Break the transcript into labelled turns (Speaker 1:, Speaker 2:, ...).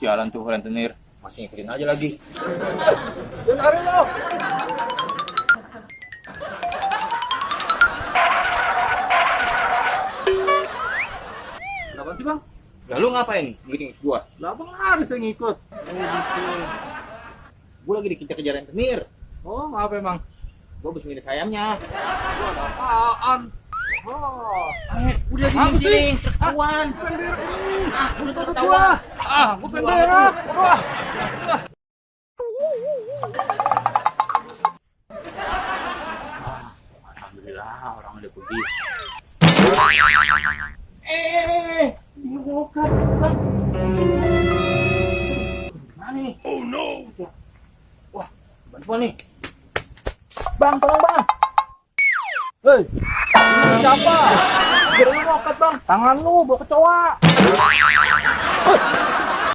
Speaker 1: Jalan tuh rentenir. Masih ngikutin aja lagi.
Speaker 2: Dan hari lo. Kenapa sih bang?
Speaker 1: Lah lu ngapain? Ngikut gua.
Speaker 2: Lah abang lari saya ngikut.
Speaker 1: Gua lagi dikejar-kejar rentenir.
Speaker 2: Oh maaf emang.
Speaker 1: Gua habis milih sayamnya.
Speaker 2: Gua ada apaan? Oh.
Speaker 1: Udah
Speaker 2: Apa
Speaker 1: sini
Speaker 2: sih?
Speaker 1: ketahuan.
Speaker 2: Udah
Speaker 1: Udah
Speaker 2: gua. Gua bendera. Wah.
Speaker 1: Alhamdulillah orang udah pergi. Dibongkar, Bang. Mana nih? Oh no. Wah, bantuan nih. Bang, tolong bang.
Speaker 2: Hei, ini siapa?
Speaker 1: Biar lu ngokat bang.
Speaker 2: Tangan lu bawa kecoa.